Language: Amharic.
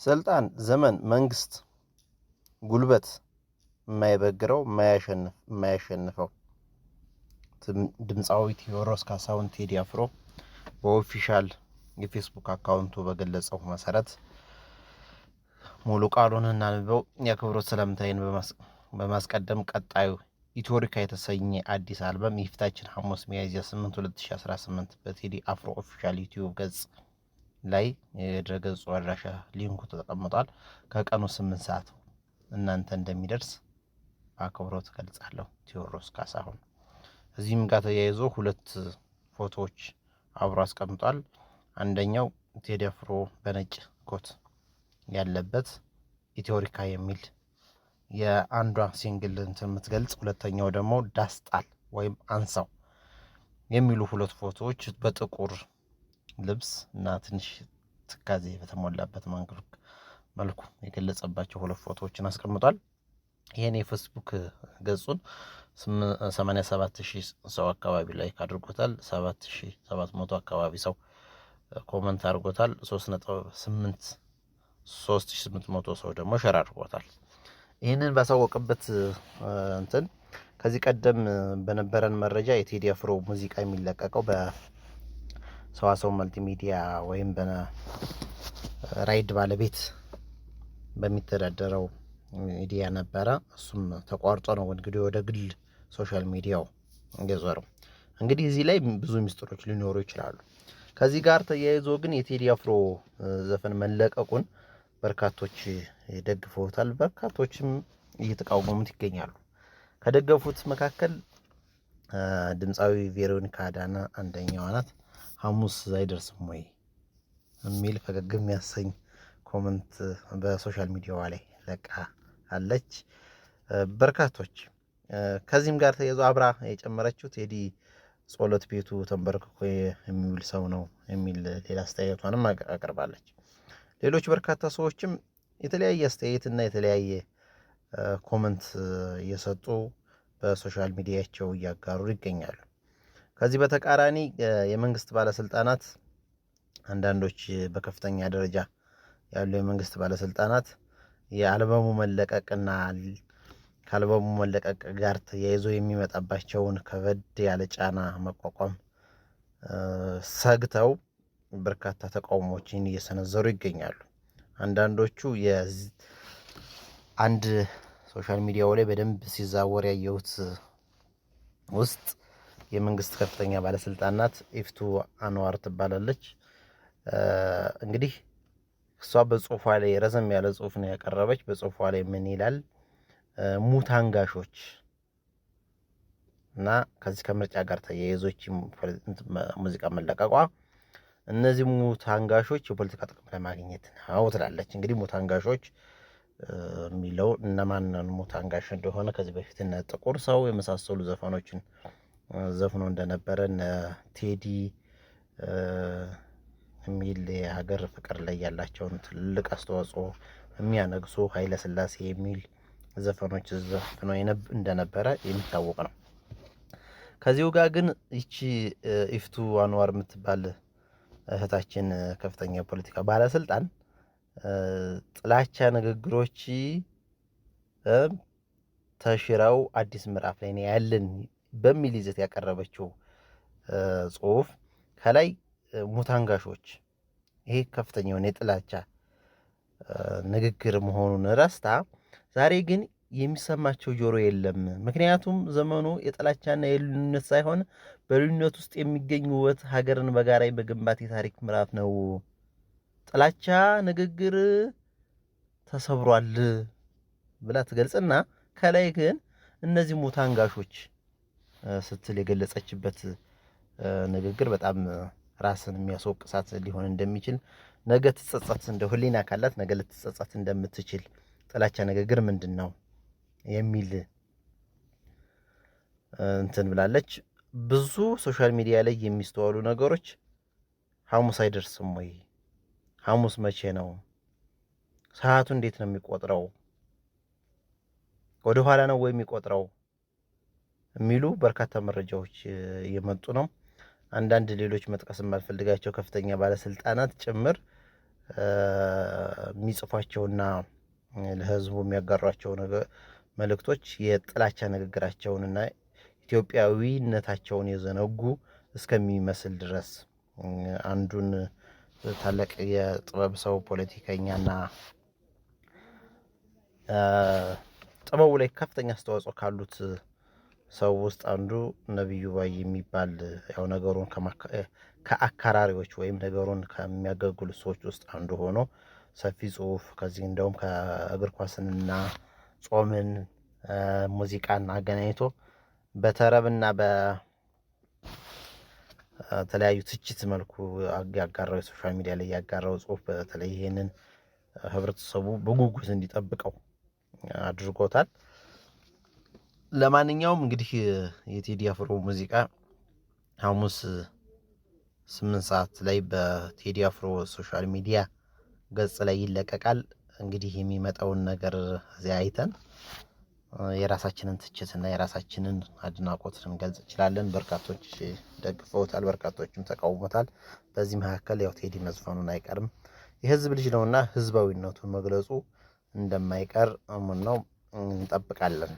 ስልጣን፣ ዘመን፣ መንግስት፣ ጉልበት የማይበግረው፣ የማያሸንፈው ድምፃዊ ቴዎድሮስ ካሳሁን ቴዲ አፍሮ በ official የፌስቡክ account ኡ በገለጸው መሰረት ሙሉ ቃሉን እናንብበው። የአክብሮት ሰላምታዬን በማስቀደም ቀጣዩ ኢትዮሪካ የተሰኘ አዲስ አልበም የፊታችን ሐሙስ ሚያዝያ 8 2018 በቴዲ አፍሮ official ዩቲዩብ ገጽ ላይ የድረገጹ አድራሻ link ኡ ተቀምጧል። ከቀኑ 8 ሰዓት እናንተ እንደሚደርስ በአክብሮት ገልጻለሁ። ቴዎድሮስ ካሳሁን። እዚህም ጋር ተያይዞ ሁለት ፎቶዎች አብሮ አስቀምጧል። አንደኛው ቴዲ አፍሮ በነጭ ኮት ያለበት ኢትዮሪካ የሚል የአንዷ single እንትን የምትገልጽ፣ ሁለተኛው ደግሞ ዳስጣል ወይም አንሳው የሚሉ ሁለት ፎቶዎች በጥቁር ልብስ እና ትንሽ ትካዜ በተሞላበት መልኩ የገለጸባቸው ሁለት ፎቶዎችን አስቀምጧል። ይህን የፌስቡክ ገጹን 87,000 ሰው አካባቢ like አድርጎታል። 7700 አካባቢ ሰው comment አድርጎታል። 3.8 3800 ሰው ደግሞ share አድርጎታል። ይህንን ባሳወቀበት እንትን ከዚህ ቀደም በነበረን መረጃ የቴዲ አፍሮ ሙዚቃ የሚለቀቀው በሰዋሰው መልቲሚዲያ ወይም በራይድ ባለቤት በሚተዳደረው ሚዲያ ነበረ። እሱም ተቋርጦ ነው እንግዲህ ወደ ግል social media ው የዞረው። እንግዲህ እዚህ ላይ ብዙ ሚስጥሮች ሊኖሩ ይችላሉ። ከዚህ ጋር ተያይዞ ግን የቴዲ አፍሮ ዘፈን መለቀቁን በርካቶች ደግፈውታል፣ በርካቶችም እየተቃወሙት ይገኛሉ። ከደገፉት መካከል ድምፃዊ ቬሮኒካ አዳነ አንደኛዋ ናት። ሐሙስ አይደርስም ወይ የሚል ፈገግ የሚያሰኝ comment በ social media ዋ ላይ ለቃ አለች። በርካቶች ከዚህም ጋር ተያይዞ አብራ የጨመረችው ቴዲ ጸሎት ቤቱ ተንበርክኮ የሚውል ሰው ነው የሚል ሌላ አስተያየቷንም አቅርባለች። ሌሎች በርካታ ሰዎችም የተለያየ አስተያየት እና የተለያየ comment እየሰጡ በ social media ቸው እያጋሩ ይገኛሉ። ከዚህ በተቃራኒ የመንግስት ባለስልጣናት፣ አንዳንዶች በከፍተኛ ደረጃ ያሉ የመንግስት ባለስልጣናት የአልበሙ መለቀቅና ከአልበሙ መለቀቅ ጋር ተያይዞ የሚመጣባቸውን ከበድ ያለ ጫና መቋቋም ሰግተው በርካታ ተቃውሞዎችን እየሰነዘሩ ይገኛሉ። አንዳንዶቹ አንድ social media ው ላይ በደንብ ሲዛወር ያየሁት ውስጥ የመንግስት ከፍተኛ ባለስልጣናት ኢፍቱ አንዋር ትባላለች። እንግዲህ እሷ በጽሁፏ ላይ ረዘም ያለ ጽሁፍ ነው ያቀረበች። በጽሁፏ ላይ ምን ይላል? ሙት አንጋሾች እና ከዚህ ከምርጫ ጋር ተያይዞች ሙዚቃ መለቀቋ እነዚህ ሙት አንጋሾች የፖለቲካ ጥቅም ለማግኘት ነው ትላለች። እንግዲህ ሙት አንጋሾች የሚለው እነማንን ሙት አንጋሽ እንደሆነ ከዚህ በፊት እነ ጥቁር ሰው የመሳሰሉ ዘፈኖችን ዘፍኖ እንደነበረ፣ እነ ቴዲ የሚል የሀገር ፍቅር ላይ ያላቸውን ትልቅ አስተዋጽኦ የሚያነግሱ ኃይለ ሥላሴ የሚል ዘፈኖች ዘፍኖ እንደነበረ የሚታወቅ ነው። ከዚሁ ጋር ግን ይቺ ኢፍቱ አንዋር የምትባል እህታችን ከፍተኛ የፖለቲካ ባለስልጣን ጥላቻ ንግግሮች ተሽረው አዲስ ምዕራፍ ላይ ነው ያለን በሚል ይዘት ያቀረበችው ጽሁፍ ከላይ ሙት አንጋሾች ይሄ ከፍተኛ የሆነ የጥላቻ ንግግር መሆኑን ረስታ ዛሬ ግን የሚሰማቸው ጆሮ የለም። ምክንያቱም ዘመኑ የጥላቻና የልዩነት ሳይሆን በልዩነት ውስጥ የሚገኝ ውበት ሀገርን በጋራ የመገንባት የታሪክ ምዕራፍ ነው። ጥላቻ ንግግር ተሰብሯል ብላ ትገልጽና ከላይ ግን እነዚህ ሙት አንጋሾች ስትል የገለጸችበት ንግግር በጣም ራስን የሚያስወቅሳት ሊሆን እንደሚችል፣ ነገ ትጸጸት እንደ ህሊና ካላት ነገ ልትጸጸት እንደምትችል፣ ጥላቻ ንግግር ምንድን ነው የሚል እንትን ብላለች። ብዙ social media ላይ የሚስተዋሉ ነገሮች ሐሙስ አይደርስም ወይ? ሐሙስ መቼ ነው? ሰዓቱ እንዴት ነው የሚቆጥረው? ወደ ኋላ ነው ወይ የሚቆጥረው? የሚሉ በርካታ መረጃዎች እየመጡ ነው። አንዳንድ ሌሎች መጥቀስ የማልፈልጋቸው ከፍተኛ ባለስልጣናት ጭምር የሚጽፏቸውና ለህዝቡ የሚያጋሯቸው መልእክቶች የጥላቻ ንግግራቸውንና ኢትዮጵያዊነታቸውን የዘነጉ እስከሚመስል ድረስ፣ አንዱን ታላቅ የጥበብ ሰው፣ ፖለቲከኛና ጥበቡ ላይ ከፍተኛ አስተዋጽኦ ካሉት ሰው ውስጥ አንዱ ነብዩ ባይ የሚባል፣ ያው ነገሩን ከአካራሪዎች ወይም ነገሩን ከሚያገለግሉ ሰዎች ውስጥ አንዱ ሆኖ ሰፊ ጽሁፍ ከዚህ እንደውም ከእግር ኳስንና ጾምን ሙዚቃን አገናኝቶ በተረብና በተለያዩ ትችት መልኩ ያጋራው፣ የ social media ላይ ያጋራው ጽሁፍ በተለይ ይሄንን ህብረተሰቡ በጉጉት እንዲጠብቀው አድርጎታል። ለማንኛውም እንግዲህ የቴዲ አፍሮ ሙዚቃ ሐሙስ 8 ሰዓት ላይ በቴዲ አፍሮ social media ገጽ ላይ ይለቀቃል። እንግዲህ የሚመጣውን ነገር እዚያ አይተን የራሳችንን ትችትና የራሳችንን አድናቆት ልንገልጽ እንችላለን። በርካቶች ደግፈውታል፣ በርካቶችም ተቃውሞታል። በዚህ መካከል ያው ቴዲ መዝፈኑን አይቀርም። የህዝብ ልጅ ነውና ህዝባዊነቱን መግለጹ እንደማይቀር እሙን ነው፣ እንጠብቃለን።